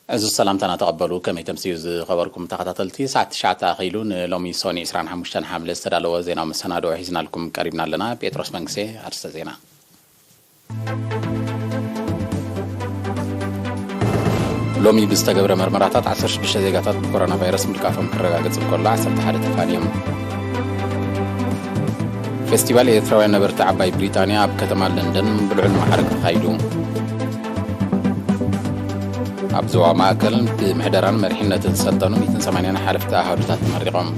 እዚ ሰላምታና ተቐበሉ። ከመይ ተምስዩ ዝኸበርኩም ተኸታተልቲ፣ ሰዓት ትሽዓተ ኣኺሉ ንሎሚ ሶኒ ዕስራን ሓሙሽተን ሓምለ ዝተዳለወ ዜናዊ መሰናድኦ ሒዝናልኩም ቀሪብና ኣለና። ጴጥሮስ መንግስቴ፣ ኣርእስተ ዜና። ሎሚ ብዝተገብረ መርመራታት ዓሰርተ ሽዱሽተ ዜጋታት ብኮሮና ቫይረስ ምልካፎም ክረጋገጽ እንከሎ፣ ዓሰርተ ሓደ ተፋንዮም። ፌስቲቫል ኤርትራውያን ነበርቲ ዓባይ ብሪጣንያ ኣብ ከተማ ለንደን ብልዑል ማዕርግ ተኻይዱ። ኣብ ዞባ ማእከል ብምሕደራን መሪሕነትን ዝሰልጠኑ ሚእትን ሰማንያን ሓለፍቲ ኣሃዱታት ተመሪቖም።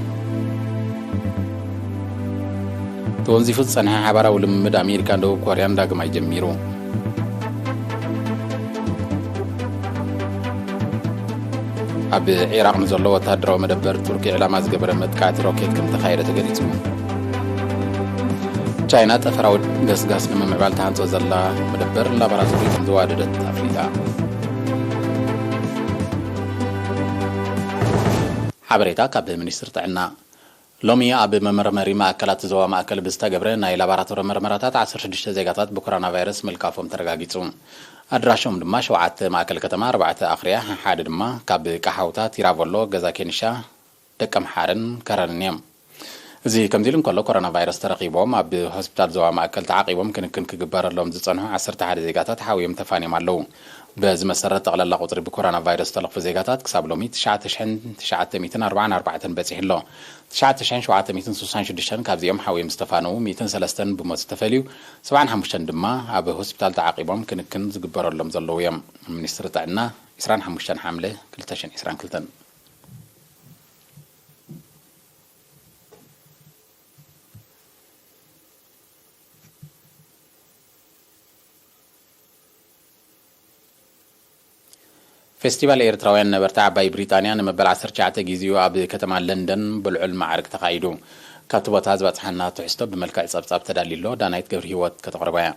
ተወንዚፉ ዝጸንሐ ሓባራዊ ልምምድ ኣሜሪካን ደቡብ ኮርያን ዳግማይ ጀሚሩ። ኣብ ዒራቕ ንዘሎ ወተሃደራዊ መደበር ቱርኪ ዕላማ ዝገበረ መጥቃዕቲ ሮኬት ከም ተኻየደ ተገሊጹ። ቻይና ጠፈራዊ ገስጋስ ንምምዕባል ትሃንጾ ዘላ መደበር ላቦራቶሪ ከም ዝዋደደት ኣፍሊጣ። ሓበሬታ ካብ ሚኒስትሪ ጥዕና። ሎሚ ኣብ መመርመሪ ማእከላት ዞባ ማእከል ብዝተገብረ ናይ ላቦራቶሪ መርመራታት ዓሰርተ ሽዱሽተ ዜጋታት ብኮሮና ቫይረስ ምልካፎም ተረጋጊጹ። ኣድራሾም ድማ ሸውዓተ ማእከል ከተማ፣ ኣርባዕተ ኣኽርያ፣ ሓደ ድማ ካብ ቃሓውታ፣ ቲራቮሎ፣ ገዛ ኬንሻ፣ ደቀምሓረን ከረንን እዮም። እዚ ከምዚ ኢሉ እንከሎ፣ ኮሮና ቫይረስ ተረኺቦም ኣብ ሆስፒታል ዞባ ማእከል ተዓቂቦም ክንክን ክግበረሎም ዝጸንሑ ዓሰርተ ሓደ ዜጋታት ሓውዮም ተፋንዮም ኣለዉ። በዚ መሰረት፣ ጠቕላላ ቁጽሪ ብኮሮና ቫይረስ ዝተለኽፉ ዜጋታት ክሳብ ሎሚ ትሽዓተ ሽሕን ትሽዓተ ሚእትን ኣርባዓን ኣርባዕተን በጺሑ ኣሎ። ትሽዓተ ሽሕን ሸውዓተ ሚእትን ስሳን ሽዱሽተን ካብዚኦም ሓውዮም ዝተፋነዉ፣ ሚእትን ሰለስተን ብሞት ዝተፈልዩ፣ ሰብዓን ሓሙሽተን ድማ ኣብ ሆስፒታል ተዓቂቦም ክንክን ዝግበረሎም ዘለዉ እዮም። ሚኒስትሪ ጥዕና፣ ዕስራን ሓሙሽተን ሓምለ ክልተ ሽሕን ዕስራን ክልተን። ፌስቲቫል ኤርትራውያን ነበርቲ ዓባይ ብሪጣንያ ንመበል ዓሰርተ ትሽዓተ ግዜኡ ኣብ ከተማ ለንደን ብልዑል ማዕርግ ተኻይዱ። ካብቲ ቦታ ዝበጽሓና ትሕዝቶ ብመልክዕ ጸብጻብ ተዳልዩ ኣሎ። ዳናይት ገብረ ህይወት ከተቕርቦ እያ።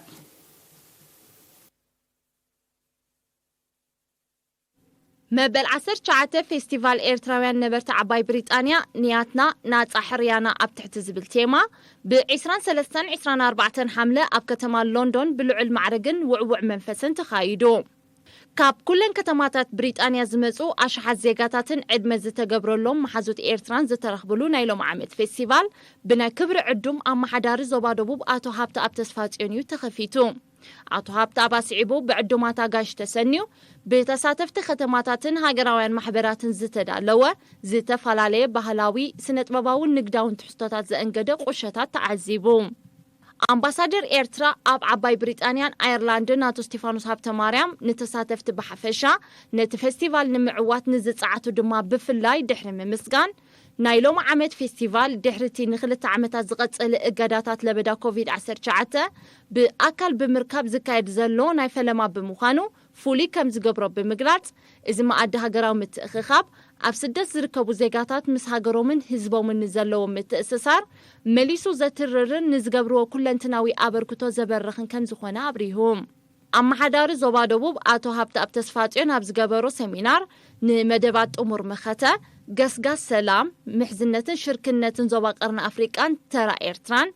መበል ዓሰርተ ትሽዓተ ፌስቲቫል ኤርትራውያን ነበርቲ ዓባይ ብሪጣንያ፣ ንያትና ናጻ ሕርያና ኣብ ትሕቲ ዝብል ቴማ፣ ብ ዕስራን ሰለስተን ዕስራን ኣርባዕተን ሓምለ ኣብ ከተማ ሎንዶን ብልዑል ማዕርግን ውዕዉዕ መንፈስን ተኻይዱ። ካብ ኩለን ከተማታት ብሪጣንያ ዝመጹ ኣሽሓት ዜጋታትን ዕድመ ዝተገብረሎም መሓዙት ኤርትራን ዝተረኽብሉ ናይ ሎም ዓመት ፌስቲቫል፣ ብናይ ክብሪ ዕዱም ኣመሓዳሪ ዞባ ደቡብ ኣቶ ሃብተኣብ ተስፋጽዮን እዩ ተኸፊቱ። ኣቶ ሃብተኣብ ኣስዒቡ፣ ብዕዱማት ኣጋይሽ ተሰንዩ፣ ብተሳተፍቲ ከተማታትን ሃገራውያን ማሕበራትን ዝተዳለወ፣ ዝተፈላለየ ባህላዊ፣ ስነ-ጥበባውን ንግዳውን ትሕዝቶታት ዘእንገደ ቁሸታት ተዓዚቡ። ኣምባሳደር ኤርትራ ኣብ ዓባይ ብሪጣንያን ኣየርላንድን ኣቶ ስቴፋኖስ ሃብተማርያም፣ ንተሳተፍቲ ብሓፈሻ፣ ነቲ ፌስቲቫል ንምዕዋት ንዝጸዓቱ ድማ ብፍላይ ድሕሪ ምምስጋን፣ ናይ ሎም ዓመት ፌስቲቫል፣ ድሕሪ እቲ ንክልተ ዓመታት ዝቐጸለ እገዳታት ለበዳ ኮቪድ ዓሰርተ ትሽዓተ፣ ብኣካል ብምርካብ ዝካየድ ዘሎ ናይ ፈለማ ብምዃኑ፣ ፍሉይ ከም ዝገብሮ ብምግላጽ፣ እዚ መኣዲ ሃገራዊ ምትእኽኻብ፣ ኣብ ስደት ዝርከቡ ዜጋታት ምስ ሃገሮምን ህዝቦምን ንዘለዎም ምትእስሳር መሊሱ ዘትርርን ንዝገብርዎ ኩለንትናዊ ኣበርክቶ ዘበርኽን ከም ዝኾነ ኣብሪሁ። ኣመሓዳሪ ዞባ ደቡብ ኣቶ ሃብተኣብ ተስፋጽዮን ኣብ ዝገበሮ ሰሚናር፣ ንመደባት ጥሙር መኸተ፣ ገስጋስ ሰላም፣ ምሕዝነትን ሽርክነትን ዞባ ቀርኒ ኣፍሪቃን ተራ ኤርትራን፣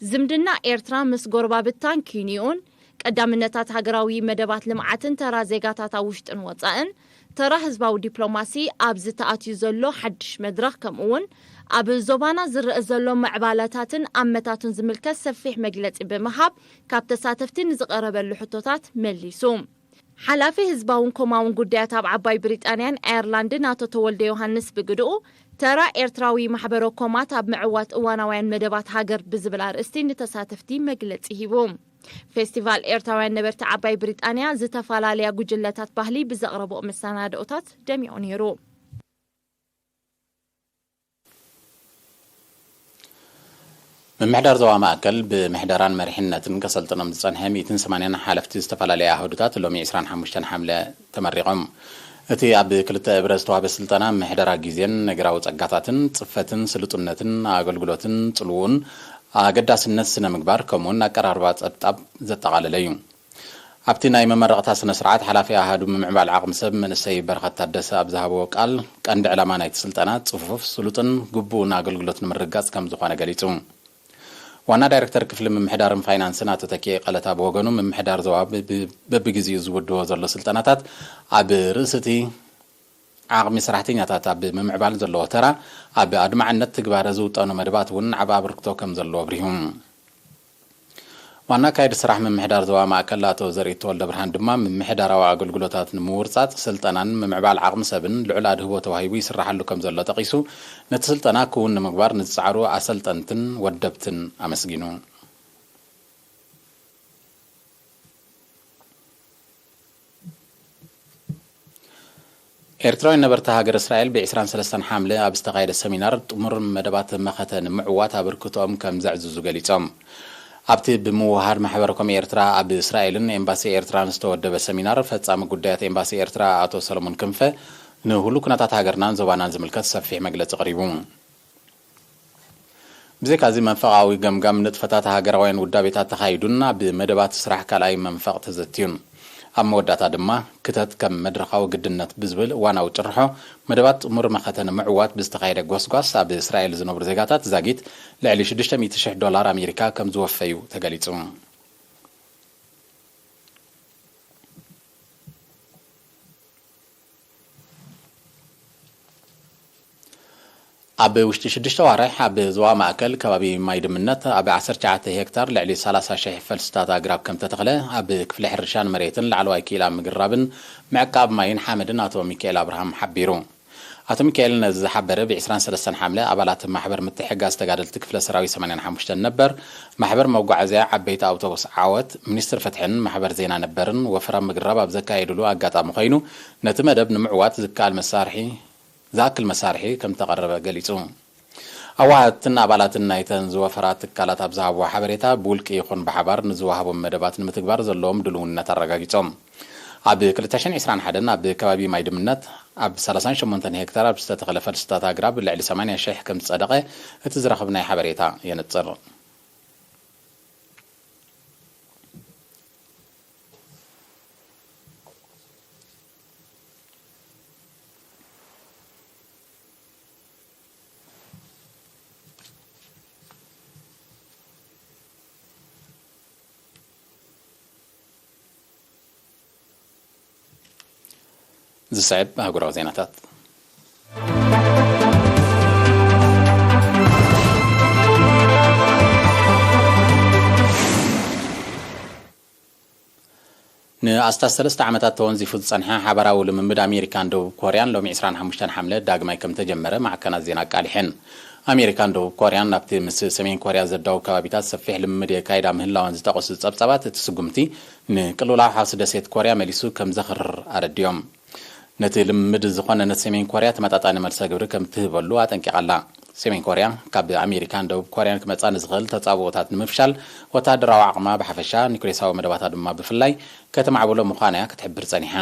ዝምድና ኤርትራ ምስ ጎረባብታን ኪንዮኡን፣ ቀዳምነታት ሃገራዊ መደባት ልምዓትን ተራ ዜጋታት ኣብ ውሽጥን ወጻእን፣ ተራ ህዝባዊ ዲፕሎማሲ ኣብዚ ተኣትዩ ዘሎ ሓድሽ መድረኽ፣ ከምኡ'ውን ኣብ ዞባና ዝረአ ዘሎ ምዕባለታትን ኣመታቱን ዝምልከት ሰፊሕ መግለጺ ብምሃብ፣ ካብ ተሳተፍቲ ንዝቐረበሉ ሕቶታት መሊሱ። ሓላፊ ህዝባውን ኮማውን ጉዳያት ኣብ ዓባይ ብሪጣንያን ኣየርላንድን ኣቶ ተወልደ ዮሃንስ ብግድኡ፣ ተራ ኤርትራዊ ማሕበረ ኮማት ኣብ ምዕዋት እዋናውያን መደባት ሃገር ብዝብል ኣርእስቲ ንተሳተፍቲ መግለጺ ሂቡ። ፌስቲቫል ኤርትራውያን ነበርቲ ዓባይ ብሪጣንያ ዝተፈላለያ ጉጅለታት ባህሊ ብዘቕረብኦ መሰናድኦታት ደሚቑ ነይሩ። ምምሕዳር ዞባ ማእከል ብምሕደራን መሪሕነትን ከሰልጥኖም ዝጸንሐ ሚእትን ሰማንያን ሓለፍቲ ዝተፈላለያ ኣህዱታት ሎሚ ዕስራን ሓሙሽተን ሓምለ ተመሪቖም። እቲ ኣብ ክልተ እብረ ዝተዋህበ ስልጠና ምሕደራ ግዜን ነገራዊ ጸጋታትን፣ ጽፈትን ስሉጥነትን ኣገልግሎትን ጽልውኡን፣ ኣገዳስነት ስነ ምግባር ከምኡውን ኣቀራርባ ጸብጻብ ዘጠቓለለ እዩ። ኣብቲ ናይ መመረቕታ ስነ ስርዓት ሓላፊ ኣሃዱ ምምዕባል ዓቕሚ ሰብ መንእሰይ በረኸት ታደሰ ኣብ ዝሃብዎ ቃል፣ ቀንዲ ዕላማ ናይቲ ስልጠና ጽፉፍ፣ ስሉጥን ግቡእን ኣገልግሎት ንምርግጋጽ ከም ዝኾነ ገሊጹ። ዋና ዳይሬክተር ክፍሊ ምምሕዳርን ፋይናንስን ኣቶ ተኪኤ ቀለታ ብወገኑ፣ ምምሕዳር ዞባ ብ-፣ ብ-፣ በብግዜኡ ዝውድቦ ዘሎ ስልጠናታት ኣብ ርእሲ እቲ ዓቕሚ ሰራሕተኛታት ኣብ ምምዕባል ዘለዎ ተራ፣ ኣብ ኣድማዕነት ትግባረ ዝውጠኑ መደባት እውን ዓቢ ኣበርክቶ ከም ዘለዎ ኣብሪሁ። ዋና ኣካያዲ ስራሕ ምምሕዳር ዞባ ማእከል ኣቶ ዘርኢ ተወልደ ብርሃን ድማ፣ ምምሕዳራዊ ኣገልግሎታት ንምውርጻጽ፣ ስልጠናን ምምዕባል ዓቕሚ ሰብን ልዑል ኣድህቦ ተዋሂቡ ይስራሓሉ ከም ዘሎ ጠቒሱ፣ ነቲ ስልጠና ክውን ንምግባር ንዝጸዓሩ ኣሰልጠንትን ወደብትን ኣመስጊኑ። ኤርትራውያን ነበርቲ ሃገር እስራኤል ብ ዕስራን ሰለስተን ሓምለ ኣብ ዝተኻየደ ሰሚናር ጥሙር መደባት መኸተ ንምዕዋት ኣበርክቶኦም ከም ዘዕዝዙ ገሊጾም። ኣብቲ ብምውሃድ ማሕበረ ኮም ኤርትራ ኣብ እስራኤልን ኤምባሲ ኤርትራን ዝተወደበ ሰሚናር፣ ፈጻሚ ጉዳያት ኤምባሲ ኤርትራ ኣቶ ሰለሞን ክንፈ ንሁሉ ኩነታት ሃገርናን ዞባናን ዝምልከት ሰፊሕ መግለጺ ኣቕሪቡ። ብዘይካዚ መንፈቓዊ ገምጋም ንጥፈታት ሃገራውያን ውዳቤታት ተኻይዱን ኣብ መደባት ስራሕ ካልኣይ መንፈቕ ተዘትዩን። ኣብ መወዳእታ ድማ ክተት ከም መድረኻዊ ግድነት ብዝብል እዋናዊ ጭርሖ፣ መደባት ጥሙር መኸተ ንምዕዋት ብዝተኻየደ ጎስጓስ ኣብ እስራኤል ዝነብሩ ዜጋታት ዛጊት ልዕሊ ሽዱሽተ ሚእቲ ሽሕ ዶላር ኣሜሪካ ከም ዝወፈዩ ተገሊጹ። ኣብ ውሽጢ ሽዱሽተ ዋርሕ ኣብ ዞባ ማእከል ከባቢ ማይ ድምነት ኣብ ዓሰርተ ትሽዓተ ሄክታር ልዕሊ ሰላሳ ሽሕ ፈልስታት ኣግራብ ከም ተተኽለ ኣብ ክፍሊ ሕርሻን መሬትን ላዕለዋይ ክኢላ ምግራብን ምዕቃብ ማይን ሓመድን ኣቶ ሚካኤል ኣብርሃም ሓቢሩ። ኣቶ ሚካኤል ነዚ ዝሓበረ ብ ዕስራን ሰለስተን ሓምለ ኣባላት ማሕበር ምትሕግጋዝ ተጋደልቲ ክፍለ ሰራዊት ሰማንያን ሓሙሽተን ነበር፣ ማሕበር መጓዓዝያ ዓበይቲ ኣውቶቡስ ዓወት፣ ሚኒስትር ፍትሕን ማሕበር ዜና ነበርን ወፈራ ምግራብ ኣብ ዘካየድሉ ኣጋጣሚ ኮይኑ፣ ነቲ መደብ ንምዕዋት ዝከኣል መሳርሒ ዝኣክል መሳርሒ ከም ተቐረበ ገሊጹ። ኣዋሃድትን ኣባላትን ናይተን ዝወፈራ ትካላት ኣብ ዝሃብዎ ሓበሬታ፣ ብውልቂ ይኹን ብሓባር ንዝወሃቦም መደባት ንምትግባር ዘለዎም ድልውነት ኣረጋጊጾም። ኣብ ክልተ ሽሕን ዕስራን ሓደን ኣብ ከባቢ ማይ ድምነት ኣብ ሰላሳን ሸሞንተን ሄክታር ኣብ ዝተተኽለ ፈልስታት ኣግራብ ልዕሊ ሰማንያ ሽሕ ከም ዝጸደቐ እቲ ዝረኸብናዮ ሓበሬታ የነጽር። ዝስዕብ ኣህጉራዊ ዜናታት። ንኣስታት ሰለስተ ዓመታት ተወንዚፉ ዝጸንሐ ሓባራዊ ልምምድ ኣሜሪካን ደቡብ ኮርያን ሎሚ ዕስራን ሓሙሽተን ሓምለ ዳግማይ ከም ተጀመረ ማዕከናት ዜና ኣቃሊሐን። ኣሜሪካን ደቡብ ኮርያን ናብቲ ምስ ሰሜን ኮርያ ዘዳውብ ከባቢታት ሰፊሕ ልምምድ የካይዳ ምህላወን ዝጠቐሱ ጸብጻባት፣ እቲ ስጉምቲ ንቅልውላው ሓውሲ ደሴት ኮርያ መሊሱ ከም ዘኽርር ኣረዲኦም። ነቲ ልምምድ ዝኾነ ነቲ ሰሜን ኮርያ ተመጣጣኒ መልሰ ግብሪ ከም ትህበሉ ኣጠንቂቓ ኣላ። ሰሜን ኮርያ ካብ ኣሜሪካን ደቡብ ኮርያን ክመጻ ንዝኽእል ተጻብኦታት ንምፍሻል፣ ወተሃደራዊ ዓቕማ ብሓፈሻ፣ ኒኩሌሳዊ መደባታ ድማ ብፍላይ ከተማዕብሎ ምዃና እያ ክትሕብር ጸኒሓ።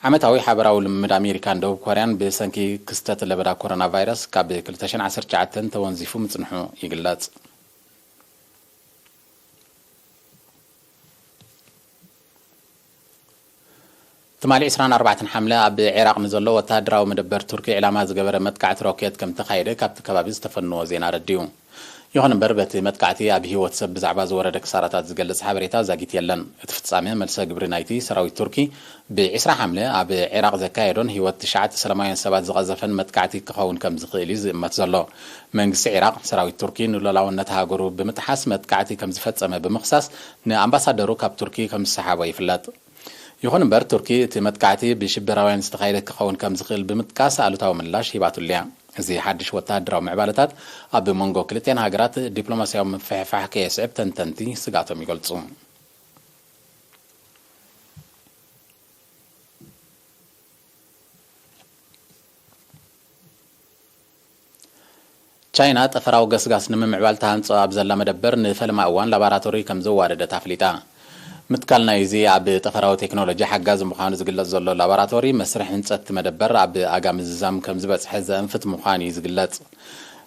ዓመታዊ ሓበራዊ ልምምድ ኣሜሪካን ደቡብ ኮርያን ብሰንኪ ክስተት ለበዳ ኮሮና ቫይረስ ካብ ክልተ ሽሕን ዓሰርተ ትሽዓተን ተወንዚፉ ምጽንሑ ይግለጽ። ትማሊ ዕስራን ኣርባዕተን ሓምለ ኣብ ዒራቕ ንዘሎ ወተሃደራዊ መደበር ቱርኪ ዕላማ ዝገበረ መጥቃዕቲ ሮኬት ከም ተኻየደ ካብቲ ከባቢ ዝተፈነወ ዜና ኣረዲኡ። ይኹን እምበር፣ በቲ መጥቃዕቲ ኣብ ህይወት ሰብ ብዛዕባ ዝወረደ ክሳራታት ዝገልጽ ሓበሬታ ዛጊት የለን። እቲ ፍጻመ መልሰ ግብሪ ናይቲ ሰራዊት ቱርኪ ብ ዕስራ ሓምለ ኣብ ዒራቕ ዘካየዶን ህይወት ትሽዓተ ሰላማውያን ሰባት ዝቐዘፈን መጥቃዕቲ ክኸውን ከም ዝኽእል እዩ ዝእመት ዘሎ። መንግስቲ ዒራቕ፣ ሰራዊት ቱርኪ ንሉዓላውነት ሃገሩ ብምጥሓስ መጥቃዕቲ ከም ዝፈጸመ ብምኽሳስ፣ ንኣምባሳደሩ ካብ ቱርኪ ከም ዝሰሓቦ ይፍለጥ። ይኹን እምበር፣ ቱርኪ እቲ መጥቃዕቲ ብሽበራውያን ዝተኻየደ ክኸውን ከም ዝኽእል ብምጥቃስ ኣሉታዊ ምላሽ ሂባትሉ እያ። እዚ ሓድሽ ወተሃደራዊ ምዕባለታት ኣብ መንጎ ክልቲኣን ሃገራት ዲፕሎማስያዊ ምፍሕፋሕ ከየስዕብ ተንተንቲ ስግኣቶም ይገልጹ። ቻይና ጠፈራዊ ገስጋስ ንምምዕባል ተሃንጾ ኣብ ዘላ መደበር ንፈለማ እዋን ላባራቶሪ ከም ዘዋደደት ኣፍሊጣ። ምትካል ናይዚ ኣብ ጠፈራዊ ቴክኖሎጂ ሓጋዚ ምዃኑ ዝግለጽ ዘሎ ላባራቶሪ፣ መስርሕ ህንጸት መደበር ኣብ ኣጋ ምዝዛም ከም ዝበጽሐ ዘእንፍት ምዃኑ እዩ ዝግለጽ።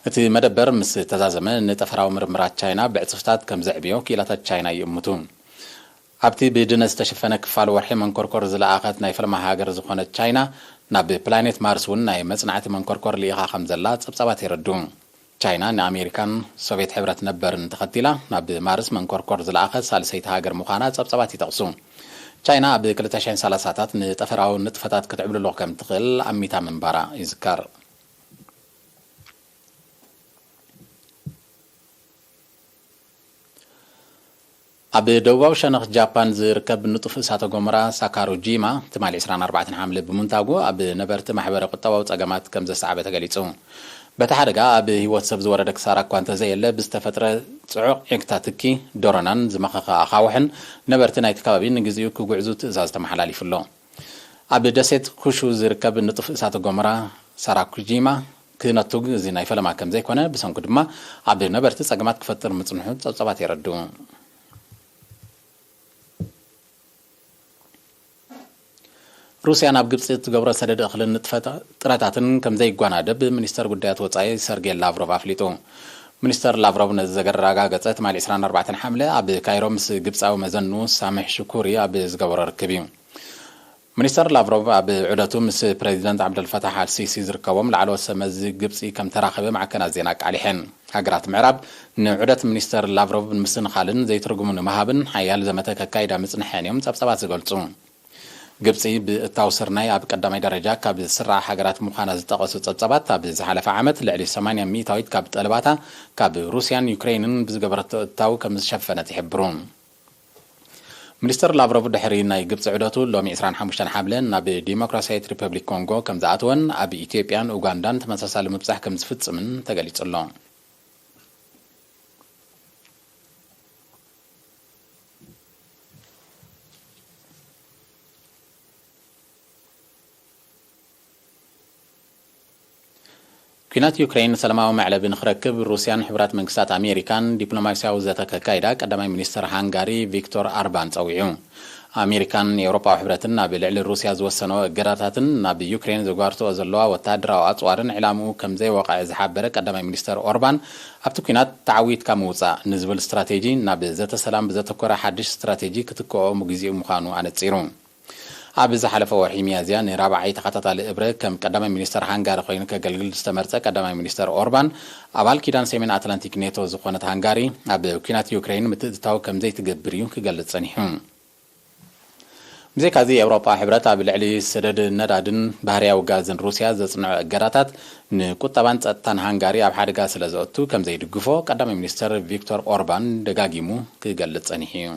እቲ መደበር ምስ ተዛዘመ፣ ንጠፈራዊ ምርምራት ቻይና ብዕጽፍታት ከም ዘዕብዮ ክኢላታት ቻይና ይእምቱ። ኣብቲ ብድነ ዝተሸፈነ ክፋል ወርሒ መንኮርኮር ዝለኣኸት ናይ ፈለማ ሃገር ዝኾነት ቻይና፣ ናብ ፕላኔት ማርስ እውን ናይ መጽናዕቲ መንኮርኮር ልኢኻ ከም ዘላ ጸብጻባት የረድኡ። ቻይና ንኣሜሪካን ሶቪየት ሕብረት ነበርን ተኸቲላ ናብ ማርስ መንኮርኮር ዝለኣኸት ሳልሰይቲ ሃገር ምዃና ጸብጻባት ይጠቕሱ። ቻይና ኣብ ክልተ ሽሕን ሰላሳታት ንጠፈራዊ ንጥፈታት ክትዕብልሎ ከም ትኽእል ኣሚታ ምንባራ ይዝከር። ኣብ ደቡባዊ ሸነኽ ጃፓን ዝርከብ ንጡፍ እሳተ ጎመራ ሳካሩጂማ ትማሊ ዕስራን ኣርባዕተን ሓምለ ብምንታጉ ኣብ ነበርቲ ማሕበረ ቁጠባዊ ጸገማት ከም ዘሰዓበ ተገሊጹ። በቲ ሓደጋ ኣብ ህይወት ሰብ ዝወረደ ክሳራ እኳ እንተዘየለ፣ ብዝተፈጥረ ጽዑቕ ዒግታ ትኪ፣ ዶሮናን ዝመኸኸ ኣኻውሕን ነበርቲ ናይቲ ከባቢ ንግዚኡ ክጉዕዙ ትእዛዝ ተመሓላሊፉ ኣሎ። ኣብ ደሴት ኩሹ ዝርከብ ንጡፍ እሳተ ጎመራ ሳራኩጂማ ክነቱግ እዚ ናይ ፈለማ ከም ዘይኮነ፣ ብሰንኩ ድማ ኣብ ነበርቲ ጸገማት ክፈጥር ምጽንሑ ጸብጻባት የረድኡ። ሩስያ ናብ ግብጺ እትገብሮ ሰደድ እኽልን ንጥፈ ጥረታትን ከም ዘይጓናደብ ሚኒስተር ጉዳያት ወጻኢ ሰርጌይ ላቭሮቭ ኣፍሊጡ። ሚኒስተር ላቭሮቭ ነዚ ዘረጋገጸ ትማሊ ዕስራን ኣርባዕተን ሓምለ ኣብ ካይሮ ምስ ግብጻዊ መዘኑ ሳምሕ ሽኩሪ ኣብ ዝገበሮ ርክብ እዩ። ሚኒስተር ላቭሮቭ ኣብ ዑደቱ ምስ ፕሬዚደንት ዓብደልፈታሕ ኣልሲሲ ዝርከቦም ላዕለዎት ሰብ መዚ ግብጺ ከም ተራኸበ ማዕከናት ዜና ኣቃሊሐን። ሃገራት ምዕራብ ንዑደት ሚኒስተር ላቭሮቭ ንምስንኻልን ዘይትርጉሙ ንምሃብን ሓያል ዘመተ ከካይዳ ምጽንሐን እዮም ጸብጻባት ዝገልጹ። ግብጺ ብእታው ስርናይ ኣብ ቀዳማይ ደረጃ ካብ ዝስራዓ ሃገራት ምዃና ዝጠቐሱ ጸብጻባት፣ ኣብ ዝሓለፈ ዓመት ልዕሊ ሰማንያ ሚእታዊት ካብ ጠለባታ ካብ ሩስያን ዩክሬንን ብዝገበረቶ እታው ከም ዝሸፈነት ይሕብሩ። ሚኒስተር ላቭሮቭ ድሕሪ ናይ ግብጺ ዑደቱ ሎሚ ዕስራን ሓሙሽተን ሓምለ ናብ ዲሞክራሲያዊት ሪፐብሊክ ኮንጎ ከም ዝኣተወን ኣብ ኢትዮጵያን ኡጋንዳን ተመሳሳሊ ምብጻሕ ከም ዝፍጽምን ተገሊጹ ኣሎ። ኲናት ዩክሬን ሰላማዊ መዕለቢ ንኽረክብ ሩስያን ሕቡራት መንግስታት ኣሜሪካን ዲፕሎማስያዊ ዘተ ከካይዳ ቀዳማይ ሚኒስተር ሃንጋሪ ቪክቶር ኣርባን ጸዊዑ። ኣሜሪካን ኤውሮጳዊ ሕብረትን ኣብ ልዕሊ ሩስያ ዝወሰነኦ እገዳታትን ናብ ዩክሬን ዘጓርትኦ ዘለዋ ወተሃደራዊ ኣጽዋርን ዕላምኡ ከም ዘይወቕዐ ዝሓበረ ቀዳማይ ሚኒስተር ኦርባን፣ ኣብቲ ኲናት ተዓዊትካ ምውጻእ ንዝብል ስትራቴጂ ናብ ዘተ ሰላም ብዘተኮረ ሓድሽ ስትራቴጂ ክትክኦ ግዜኡ ምዃኑ ኣነጺሩ። ኣብ ዝሓለፈ ወርሒ ሚያዝያ ንራብዓይ ተኸታታሊ እብረ ከም ቀዳማይ ሚኒስተር ሃንጋሪ ኮይኑ ከገልግል ዝተመርጸ ቀዳማይ ሚኒስተር ኦርባን፣ ኣባል ኪዳን ሰሜን ኣትላንቲክ ኔቶ ዝኾነት ሃንጋሪ ኣብ ኲናት ዩክሬን ምትእትታው ከም ዘይትገብር እዩ ክገልጽ ጸኒሑ። ብዘይካዚ፣ የኤውሮጳ ሕብረት ኣብ ልዕሊ ሰደድ ነዳድን ባህርያዊ ጋዝን ሩስያ ዘጽንዖ እገዳታት ንቁጠባን ጸጥታን ሃንጋሪ ኣብ ሓደጋ ስለ ዘእቱ ከም ዘይድግፎ ቀዳማይ ሚኒስተር ቪክቶር ኦርባን ደጋጊሙ ክገልጽ ጸኒሑ እዩ።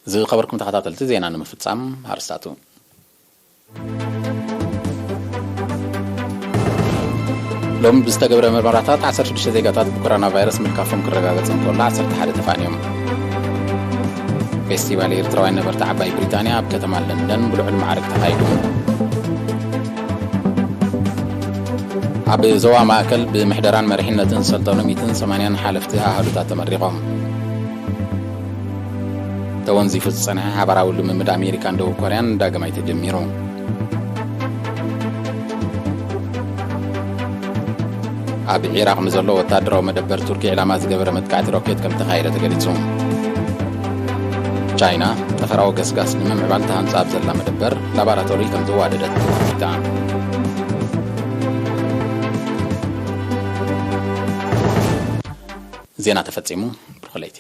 ዝኸበርኩም ተኸታተልቲ፣ ዜና ንምፍጻም ኣርስታቱ። ሎም ብዝተገብረ ምርመራታት ዓሰርተ ሽዱሽተ ዜጋታት ብኮሮና ቫይረስ ምልካፎም ክረጋገጽ እንከሎ፣ ዓሰርተ ሓደ ተፋንዮም። ፌስቲቫል ኤርትራውያን ነበርቲ ዓባይ ብሪጣንያ ኣብ ከተማ ለንደን ብልዑል ማዕርግ ተኻይዱ። ኣብ ዞባ ማእከል ብምሕደራን መሪሕነትን ዝሰልጠኑ ሚእትን ሰማንያን ሓለፍቲ ኣሃዱታት ተመሪቖም። ተወንዚፉ ዝጸንሐ ሓባራዊ ልምምድ ኣሜሪካን ደቡብ ኮርያን ዳግማይ ተጀሚሩ። ኣብ ዒራቕ ንዘሎ ወታደራዊ መደበር ቱርኪ ዕላማ ዝገበረ መጥቃዕቲ ሮኬት ከም ተኻየደ ተገሊጹ። ቻይና ጠፈራዊ ገስጋስ ንምምዕባል ተሃንጻ ኣብ ዘላ መደበር ላባራቶሪ ከም ዘዋደደት ተፈሊጣ። ዜና ተፈጺሙ። ብሩኽ ለይቲ።